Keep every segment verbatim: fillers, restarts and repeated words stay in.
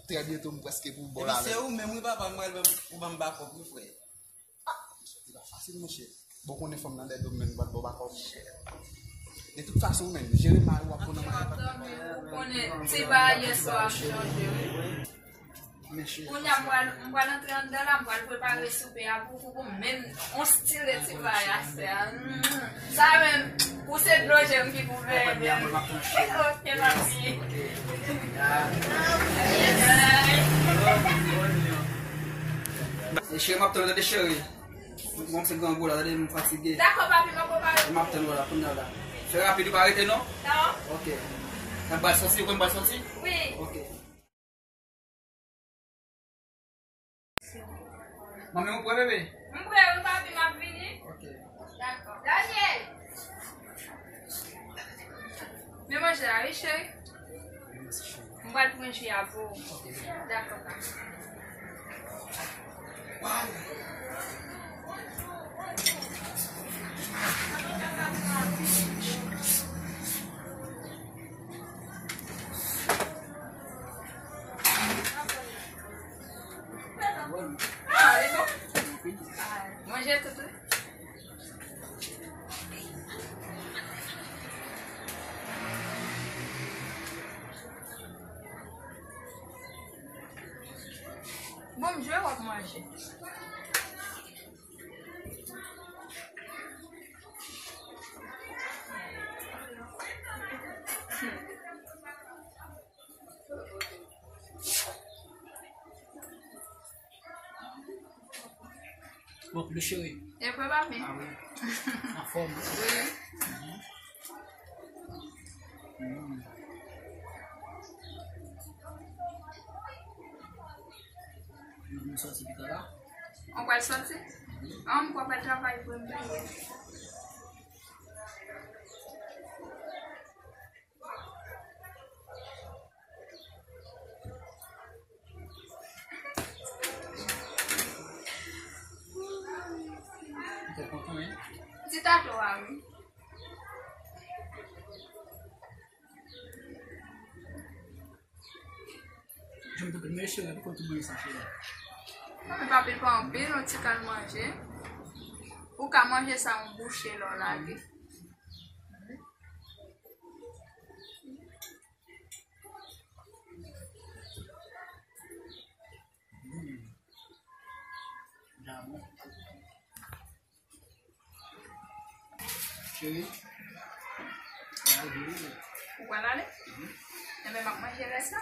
Trè byento, m prèske pou bò la. Epi se ou menm, wi, papa, m pral ban, ou ban m bakòp, wi, frè. Ah, se pa fasil, monchè. Bon, konnen fanm nan dèyè do m, men m pral ba w bakòp. De tout fason, men, jere mari w ap konn nan mari w ap konn. Ou konnen, se pa yè swa m chanje, wi. Kounye a, m pral, m pral antre anndan la, m pral prepare soupe a pou, pou, pou menm on stil de ti bagay a fè a. Mm. Sa menm, pou se dlo je m ki pou fè. Ok, papi. E cheri, m ap tann ou, tande, cheri. Mwen se grangou la, tande, m fatige. Dakò, papi, m ap prepare. M ap tann ou la, kounye a la. Fè rapid, ou pa rete, non? Non. Ok. N ap pral soti, ou konn pral soti? Wi. Ok. Manmi, ou prè, bebe? M prè, wi, papi, m ap vini. Ok. Dakò. Daniel! Men manje la, wi, cheri. Mèsi, cheri. M pral pran ji a pou ou. Ok, bebe. Dakò, papi. Manje tout, wi. Bon, m jwe w ap manje. Bon, le cheri. E vre, papi? Ah wi. Anfòm. Wi. Mm. Nou sòti pita la? Ou pral sòti? An, m kwè pral travay pou m bliye. Ti tato a, wi. Jan m te konn mèche la, pou konn tou manje sa, cheri. Mwen pa pil pa anpil, yon ti kal manje. Ou ka manje sa yon bouche lè w lage. Mm. Damou. Cheri. Ou pral ale? Mhm. Enben, m ap manje rès la.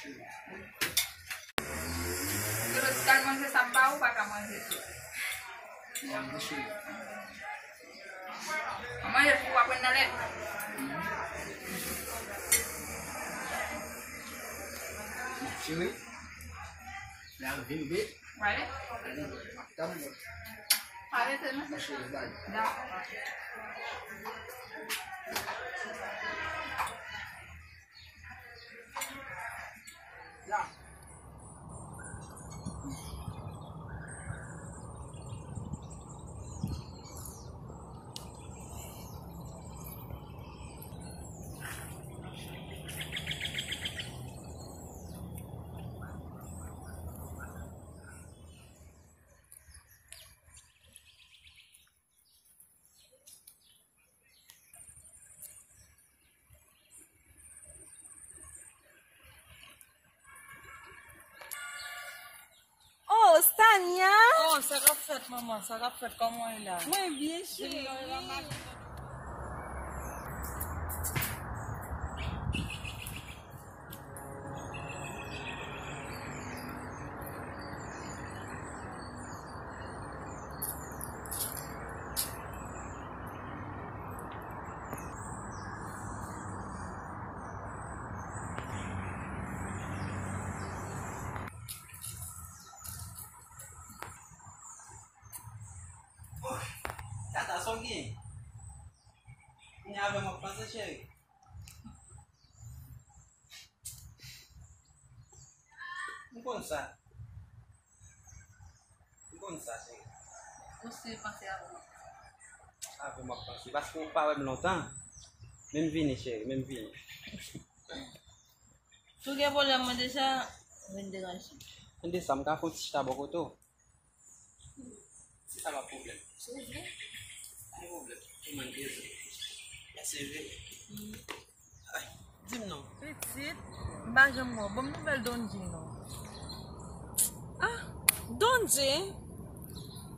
Cheri. Lòt kal manje sa m ba ou, ou pa ka manje tou. Mwen manje pou w aprann nan lèt. Cheri, lè a vin vit. Wale? Wale, m ap tann ou. Wale, se nou? Mwen cheri, bay. Dakò. Oh, Stania! Oh, sa k ap fèt, manman? Sa k ap fèt? Kòman w ye la? Mwen byen, cheri. Tata, sa w gen? Kounye a avè m w ap panse, cheri. M konn sa. M konn sa, cheri. Ou se panse avè m? Avè m w ap panse. Paske ou pa wè m lontan. Men m vini, cheri, men m vini. Si w gen pwoblèm mwen deja, Vin deranje. Tande sa, m ka fè yon ti chita bò kote w? Si sa pa pwoblèm. Se vre? Pa gen pwoblèm. Ou mande rezon. Mèsi, vi. Ay, di m non. Pitit, m pa janm wè w. Ban m nouvèl Donji non. Ah, Donji?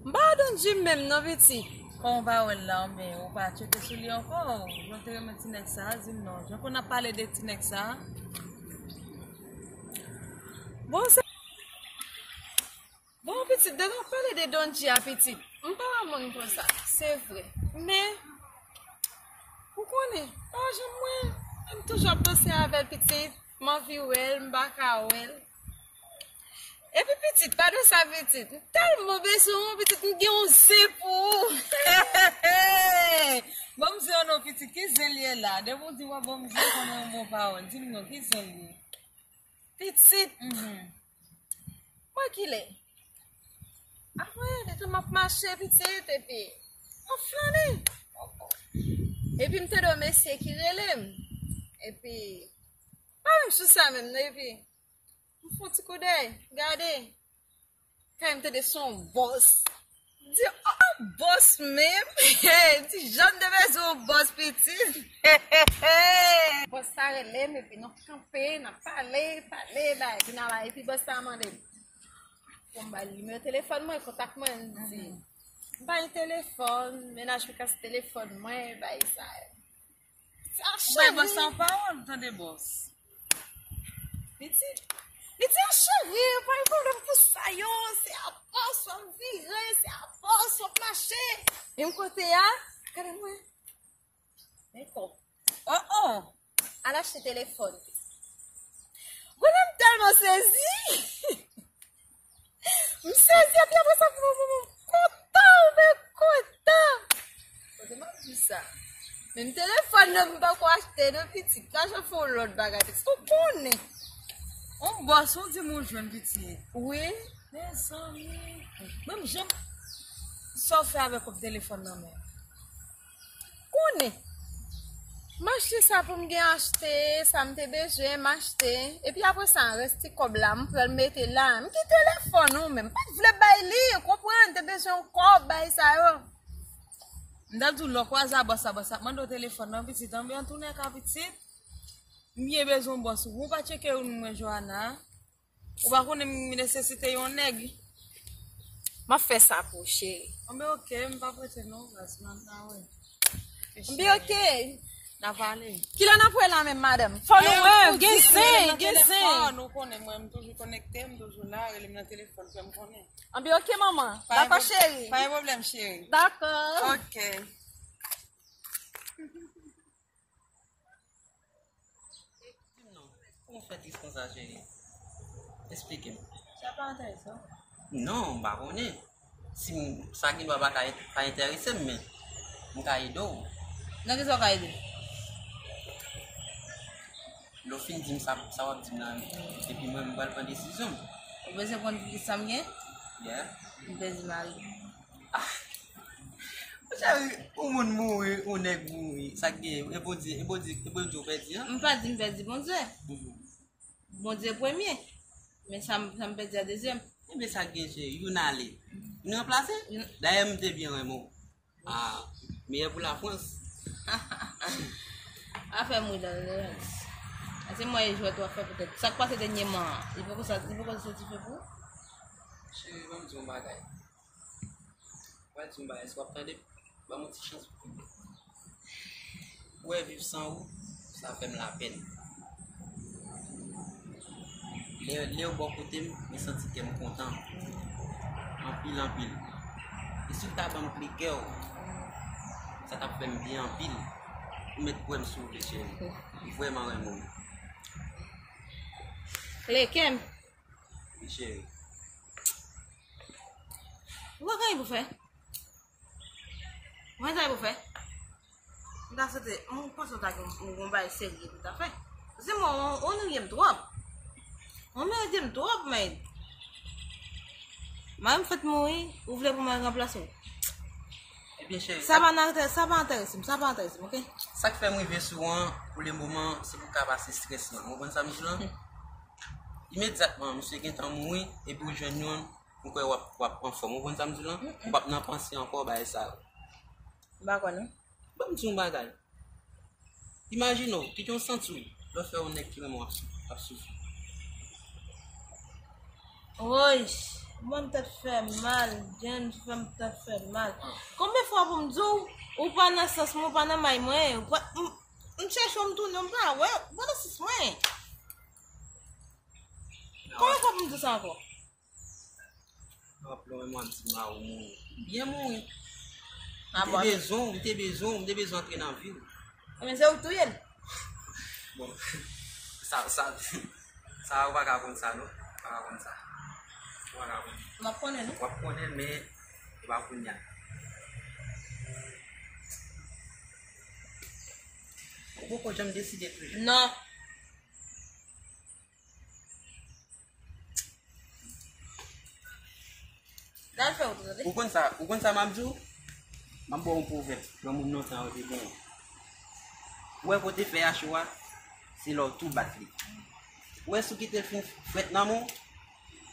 M pa wè Donji menm non, pitit. Kòman w pa wè l la, men ou pa tcheke sou li ankò? Jan w te renmen ti nèg sa, di m non. Jan konn ap pale de ti nèg sa. Bon, se Bon, pitit, de nou pale de Donji a, pitit. M pa wè moun konsa, se vre. Men, ou konnen, pa janm mwen, m toujou ap panse avè l, pitit. M anvi wè l, m pa ka wè l. Epi, pitit, pa de sa, pitit. M tèlman bezwen w, pitit, m gen yon zen pou ou. Ban m zen an non, pitit, ki zen l ye la? Depi w di w ap ban m zen, konnen yon bon pawòl. Di m non, ki zen l ye? Pitit. Mhm. Mwen ki lè? Apre, depi m ap mache pitit, epi m ap flane. Epi m tande yon mesye ki rele m. Epi, pa menm sou sa menm, non, epi m fè yon ti koudèy, gade. Kay m tande se yon bòs. Di, oh, bòs menm. Di, jan m te bezwen yon bòs pitit. Bòs sa rele m, epi n ap kanpe, n ap pale, pale, bay, epi n al, epi bòs sa mande m pou m ba l nimewo telefòn mwen, kontak mwen, m di, m pa gen telefòn, mennaj mwen kase telefòn mwen, bay sa yo. Sa cheri. Bay bòs sa yon pawòl, tande bòs. Li di, li di, cheri, pa gen pwoblèm pou sa yo, se a bòs w ap vire, se a bòs w ap mache. Menm kote a, gade mwen. Men kò. Oh, oh. Al achte telefòn. Konnen m tèlman sezi. M sezi, epi apre sa, m kontan, men kontan. Kote m ap di sa? Menm telefòn nan m pako achte non, pitit. Ka jan fè yon lòt bagay, pitit. Ou konnen. On bòs, ou di m ou jwenn, pitit. Wi. Mezanmi. Menm jan sa w fè avèk kòb telefòn nan men. Konnen. M achte sa pou m gen achte, sa m te bezwen, m achte. Epi apre sa, rès ti kòb la, m pral mete la. M gen telefòn ou menm. M pa t vle bay li, ou konprann, te bezwen yon kòb, bay sa yo. M t ap di w, lè w kwaze a bòs la, bòs la ap mande w telefòn nan, pitit, anben an tounen ka pitit. M byen bezwen w bòs ou. Ou pa tcheke youn mwen, Johanna. Ou pa konnen m nesesite yon nèg. M ap fè sa pou ou, cheri. Anben, oke, m p ap rete non, baz, m ap wè. Anben, oke. N a pale. Kilè n ap wè la menm, madanm? Fò nou wè, gen zen, gen zen. Nou konnen mwen, m toujou konekte, m toujou la, rele m nan telefòn, fè m konnen. Anben, oke, manman. Dakò, cheri. Pa gen pwoblèm, cheri. Dakò. Oke. Di m non, kòman w fè tris konsa, cheri? Esplike m. Sa pa enterese w? Non, m pa konnen. Si m, sa gen dwa pa ka, pa enterese m, men m ka ede w. Nan kisa w ka ede m? Lè w fin di m sa, sa w ap di m nan, epi mwen, m pral pran desizyon m. Ou bezwen konn ki sa m gen? Yeah. M pèdi mari m. Ah. Monchè, yon moun mouri, yon nèg mouri, sa k gen? E Bondye, e Bondye, e Bondye w pèdi an? M pa di m pèdi Bondye. Mhm. Bondye premye. Men sa m, sa m pèdi a dezyèm. Enben sa k gen, cheri, youn ale. Youn ranplase? Youn. Dayè, m te byen renmen w. Ah, meyè pou Lafrans. Afè m wi, Lafrans. A se mwen e jwèt w ap fè poutèt. Sa k pase dènyèman an, li poko sa, li poko soti fè pou ou? Cheri, ban m di w yon bagay. Mwen di m ba, èske w ap tande? Ban m yon ti chans pou m. Ou wè, viv san ou, sa fè m lapèn. Lè, lè w bò kote m, mwen santi kè m kontan. Anpil, anpil. E si w ta ban m kle kè w, sa t ap fè m byen anpil. Ou mèt kwè m si w vle, cheri. M vrèman renmen w. Kle kè m? Wi, cheri. Ou pa gen anyen pou fè? Mwen sa pou fè. M ta swete, m panse w ta gen yon, yon bagay serye pou w ta fè. Paske mwen, w, w annuiye m twòp. W annuiye m twòp, men. Mari m fèk mouri, ou vle pou mwen ranplase w. Ebyen, cheri, sa pa nan, sa pa enterese m, sa pa enterese m, oke? Sa k fè m rive sou ou an, pou le moman, se pou w ka pase estrès lan. Ou konprann sa m di w lan? Imedyatman, misye gentan mouri, epi ou jwenn youn, ou kwè w ap, w ap anfòm. Ou konprann sa m di w lan? Ou p ap nan panse ankò, bagay sa yo. M pa kwè non. Ban m di w yon bagay. Imajine w, kite w santi w, lè w fè yon nèg ki renmen w ap sou-, ap soufri. Woy, mwen tèt fè mal, James fè m tèt fè mal. Konbyen fwa pou m di w, ou pa nan sans mwen, ou pa nan may mwen, ou pa, m, m chèche w, m tounen, m pa wè, ou pa nan sans mwen. Konbyen fwa pou m di sa ankò? Anpil mwen di ma ou mouri. Byen mouri. M te bezwen w, m te bezwen w, m te bezwen antre nan vi w. Men se ou k touye l. Bon, sa, sa, sa ou pa ka konn sa non. Ou pa ka konn sa. Ou pa ka konn. M ap konnen non. W ap konnen, men e pa kounye a. Ou poko janm deside toujou. Non. L al fè wout ou tande. Ou konn sa, ou konn sa m ap di w? M ap ba w yon pwovèb granmoun lontan yo te genyen. Ou wè kote fèy a cho a, se lè w tou bat li. Ou wè si w kite l fin frèt nan men w,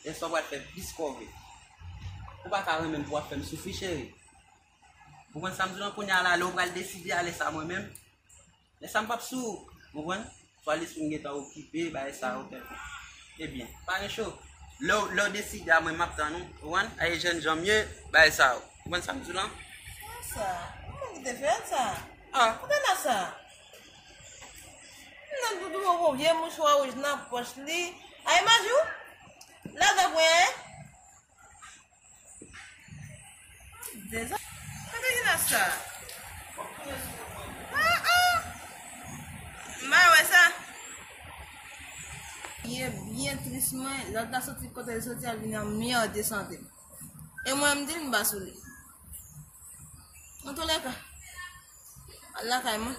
lè sa w pral fè plis kòve. Ou pa ka renmen m pou w ap fè m soufri, cheri. Ou konn sa m di w lan kounye a la, lè w pral deside ale sa mwen menm, lè sa m p ap sou ou, ou konprann? Swa lespri m gentan okipe, bagay sa yo fè. Ebyen, pa gen cho. Lè w, lè w deside a mwen m ap tann ou, ou konprann? Ay jèn jan m ye, bagay sa yo. Ou konn sa m di w lan? Sa, ou menm ki te fè l sa? Ah. Ou te nan sa? M nan doudou, yon vye mouchwa wouj nan pòch li. Ay, Majou? Ladan pwen, en? Deza. Kote ki nan sa? Ah, ah. M pa wè sa. Byen, byen tris mwen, lòt la soti kote l soti al vin an miyò de sante. E mwen m di l m pa sou li. Antoulèka, al lakay mwen.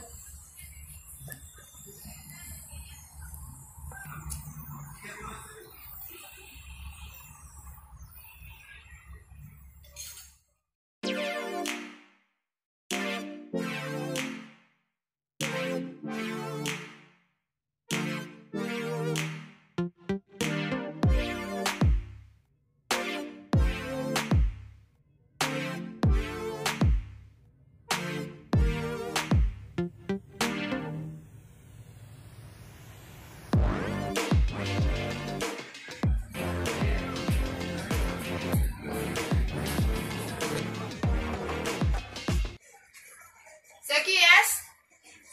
Se kiyès?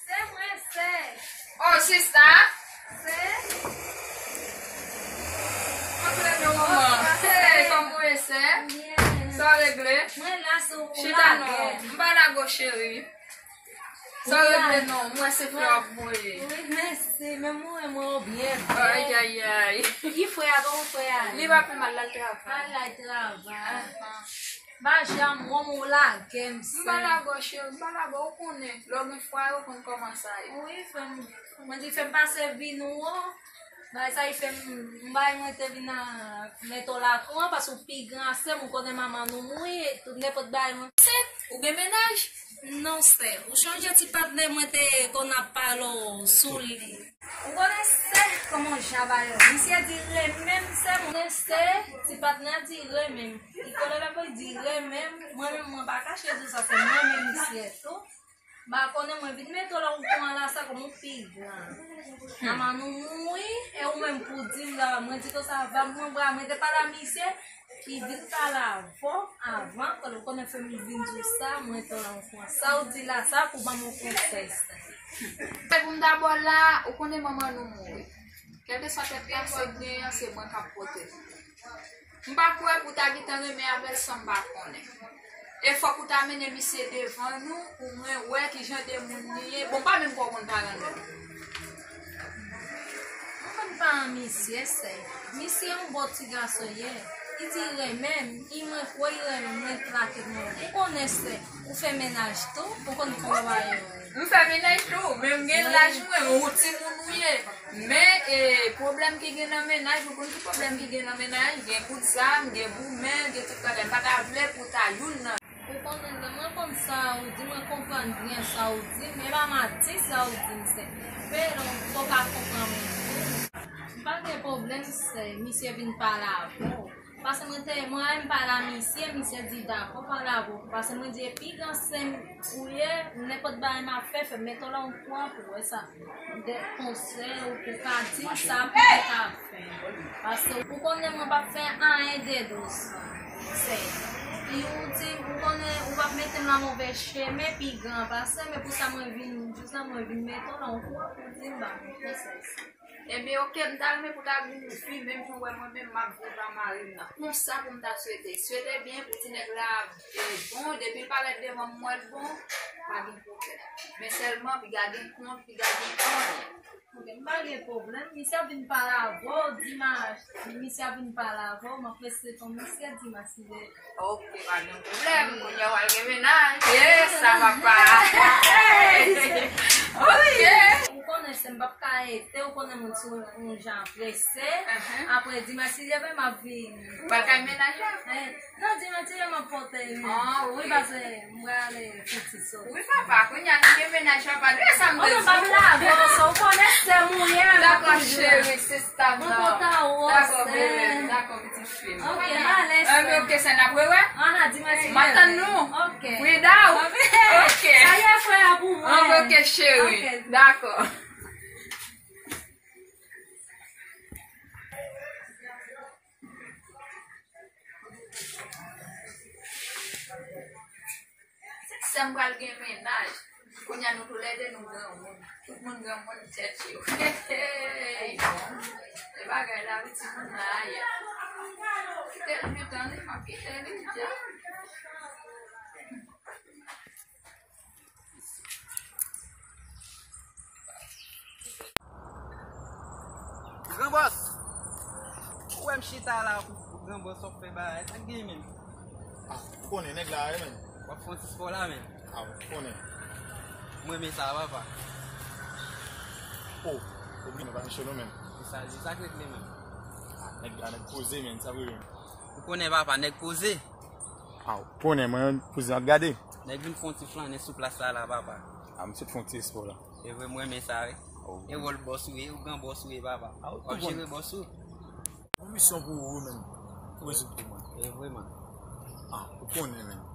Se mwen, sè. Oh, sista. Sè. Antre non, manman. Hey, kòman w ye, sè? Byen. Sa w regle? Mwen la sou. Chita non. M pa lage w, cheri. Sa w regle non? M wè se flè w ap voye. Wi, mèsi. Men mwen, mwen byen. Ay, ay, ay. Ki frè a, kòman frè a? Li pa pi mal, l al travay. Al travay. Ahan. Ba jan mwen ou lage m, m pa sè. Lage w, cheri, m pa lage w, ou konnen. Lè w gen fwa yo, ou konn kòman sa ye. Wi, fè m, mwen di fè m pase vi nou an. Bagay sa, li fè m, m bay mwen te vin a mete w lakouran, paske ou pi gran ase m, ou konnen manman nou mouri, tout nenpòt bagay mwen. Sè, ou gen mennaj? Non, sè. Ou chonje ti patnè mwen te konn ap pale w sou li? Ou konnen sè kòman jan ba yo. Misye di renmen m sè, mwen sè, ti patnè a di renmen m. Li konnen lè pou di renmen m, mwen menm mwen pa kache di w sa, se mwen menm misye tou. M pa konnen mwen vin mete w la ou pran la sa kòm ou pi gran. Manman nou mouri, e ou menm pou di m la, mwen di konsa, va mwen bra, mwen te pale a misye, ki vin pale avè w avan, konnen fè m vin di w sa, mwen te lan fwa. Sa w di la, sa pou ban m yon konsèy, sè. Se pou m dabò la, ou konnen manman nou mouri. Kèlkeswa kèk pase k genyen an, se mwen k ap pote l. M pa kwè pou w ta gentan renmen avè l san m pa konnen. E fòk ou ta mennen misye devan nou pou mwen wè ki jan de moun li ye. Bon, m pa menm kwè w konn paran l menm. Mwen konn paran misye, sè. Misye yon bon ti gason ye. Li di renmen m, li mwen kwè li renmen m, mwen trake m. Ou konnen, sè, ou fè mennaj tou, ou konn kòman bagay yo ye. M fè mennaj tou, men m gen laj mwen, ou timoun ou ye. Men, e, pwoblèm ki gen nan mennaj, ou konn ki pwoblèm ki gen nan mennaj, gen kout zam, gen goumen, gen tout bagay. M pa ta vle pou ta youn nan. Ou konnen, mwen konn sa ou di, mwen konprann byen sa ou di, men pa m a di sa ou di m, sè. Pero, fò w ka konprann mwen tou. Pa gen pwoblèm, sè, misye vin pale avè w. Paske mwen te, mwen menm pale a misye, misye di dakò pale avè w. Paske mwen di, e pigan sè m ou ye, nenpòt bagay m ap fè, fè mete w la yon kouran pou wè sa. De konsèy ou pou ka di m sa pou mwen ka fè. Paske ou konnen mwen p ap fè anyen de dous. Sè, e ou di, ou konnen ou p ap mete m nan move chemen, pigan pase, men pou sa mwen vin, jis la mwen vin mete w la yon kouran pou di m ba mwen konsèy sa. Ebyen, oke, m ta renmen pou ta vin viv menm jan w wè mwen menm, m ap viv a mari m nan. Konsa pou m ta swete. Swete byen pou ti nèg la, e, bon, depi l parèt devan m, m wè l bon, pa gen pwoblèm. Men sèlman, piga gen kont, piga gen anyen. Oke, m pa gen pwoblèm. Misye ap vin pale avè w dimanch. Misye ap vin pale avè w, m ap rese ton misye dimanch si Dye Ok, pa gen pwoblèm. Kounye a w al gen mennaj. Yes, sa papa. Ok. Ou konnen se m p ap ka ete, ou konnen moun sou yon jan prese. Apre dimanch si Dye vle m ap vini. Ou pral kay mennaj la? Eh, non, dimanch si Dye m ap pote wi. Ah, wi. Wi, paske m prale fouti sot. Wi, papa, kounye a nou gen mennaj papa. Lè sa m bezwen. Ou konnen se m ou ye. Dakò, cheri, se sa m nan. Dakò, bebe, dakò. Ti fi m. Ok, m ale, sè. Anben, ok, sè, n ap rewè. Aha, dimanch. M ap tann nou. Ok. Frida w. Ok. Sa ye frè a pou mwen. Anben, ok, cheri. Ok. Dakò. Sè m pral gen mennaj. Kounye a nou toulède nou granmoun. Tout moun granmoun tèt yo. Hey, bon. Se bagay la wi timoun la ye. Kite l gentan li, m ap kite li dja. Gran bòs! Ou wè m chita la pou gran bòs w ap fè bagay. Sa k gen menm? Ah, ou konnen nèg la wi menm. W ap fè yon ti spò la menm. Ah, ou konnen. Mwen renmen sa papa. Oh, oubli nou pa cho nou menm. Se sa, se sa k regle menm. Ah, nèg la nèg poze menm, sa vre menm. Ou konnen papa, nèg poze. Ah, ou konnen mwen poze ap gade. Nèg vin fè yon ti flannen sou plas la la papa. Ah, m sot fè yon ti espò la. E vre, mwen renmen sa wi. E wòl bòs ou ye, ou gran bòs ou ye papa. W ap jere bòs ou. Yon misyon pou ou menm. Pou rezoud pou mwen. E vre man. Ah, ou konnen menm.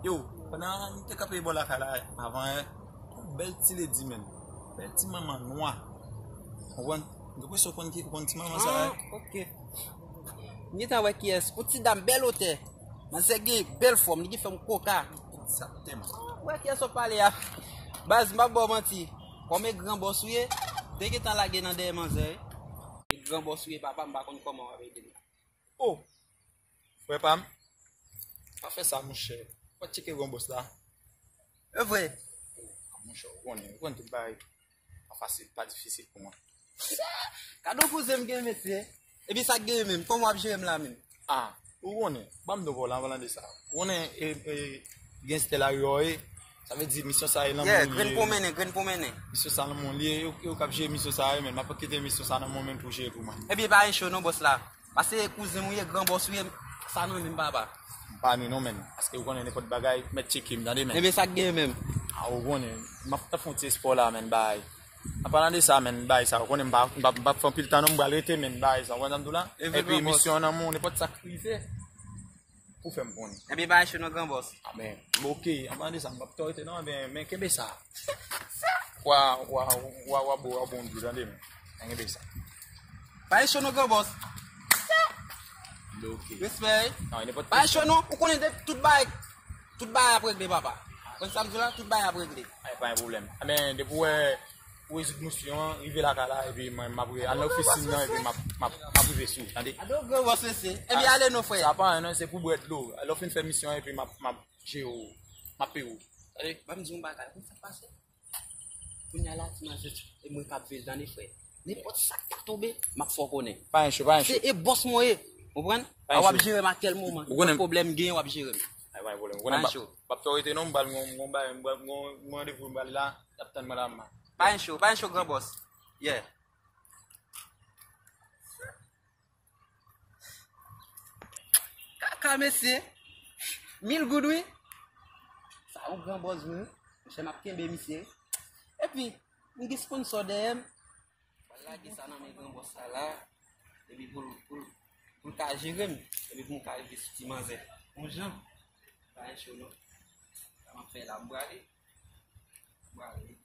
Yo, pandan m te kanpe bò lakay la avan yè, yon bèl ti ledi menm. Bèl ti manman nwa. Konprann? M te kwè se w konn ki, ou konn ti manman sa a. Ah, ok. M gentan wè kiyès. Yon ti dam bèl otè. Manzè gen bèl fòm, li gen fòm koka. Egzakteman. Ou wè kiyès w ap pale a? Baz, m p ap ba w manti. Kòm e gran bòs ou ye, te gentan lage nan dèyè manzè wi. E gran bòs ou ye papa, m pa konn kòman w ap ede m. Oh! Frè pa m, pa fè sa monchè. Fò w tcheke gran bòs la. E vre. Monchè, ou konnen, ou konnen tout bagay pa fasil, pa difisil pou mwen. Gade yon kouzen m gen mesye. Epi sa k genyen menm? Kòman w ap jere m la menm? Ah, ou konnen, ban m di w la, an palan de sa. Ou konnen, e, e, gen stèl a yo, e, sa vle di misyon sa e nan men li ye. Grenn pwomennen, grenn pwomennen. Misyon sa nan men li ye, yo, yo k ap jere misyon sa yo, men m ap kite misyon sa nan men w menm pou w jere pou mwen. Ebyen pa gen cho non bòs la. Pase kouzen m ou ye, gran bòs ou ye, sa nan men m papa. M pa ni non menm. Paske ou konnen nenpòt bagay, mèt tcheke m, tande menm. Ebyen sa k genyen menm? Ah, ou konnen, m ap t ap fè yon ti espò la, menm, bay. An palan de sa, menm, bay sa, ou konnen m pa, m pa, m pa fè anpil tan non, m pral rete, menm, bay sa, ou konprann sa m di w la? Epi misyon an nan men w, nenpòt sa k rive, pou fè m konnen. Ebyen bay cho non gran bòs. Ah, men, oke, an palan de sa, m p ap twò rete non, men, men kenbe sa. Wa, wa, wa, wa, bon, wa, bon, di, tande, men. Ann gen sa. Pa gen cho non gran bòs. Ok. Respè. Non, nenpòt. Pa gen cho non, ou konnen de tout bagay. Tout bagay ap regle papa. Konn sa m di w la, tout bagay ap regle. Ay, pa gen pwoblèm. Ebyen, depi w wè, ou rezoud misyon an, rive lakay la, epi mwen, m ap re-, al nan ofisin nan, epi m ap, m ap, m ap rive sou ou, tande? Ado gran bòs mesye. Epi ale non frè. Sa pa anyen non, se pou bwè dlo. Lè w fin fè misyon an, epi m ap, m ap jere w. M ap peye w. Tande? Ban m di w yon bagay, konn sa k pase? Kounye a la, ti manzè, e mwen k ap veye l, tande frè. Nenpòt sa k ta tonbe, m ap fè w konnen. Pa gen cho, pa gen cho. Se e bòs mwen ye, konprann? A w ap jere m a kèl moman. Ou konnen pwoblèm gen, w ap jere m. Ay, pa gen pwoblèm. Ou konnen m p ap, m p ap twò rete non, m pral gon, gon bagay, m pral gon, gon randevou m pral la, y ap tann mwen la, m. Pa gen cho, pa gen cho, gran bòs. Yeah. Kaka, mesye. Mil goud, wi. Sa yon gran bòs vre, wi. Monchè, m ap kenbe misye. Epi, m gen sponsò dèyè m. Lage sa nan men gran bòs la la. Epi pou l, pou l, pou l ka jere m. Epi pou m ka rive sou ti manzè. Yon jan. Pa gen cho non. Sa m ap fè la, m prale. M prale.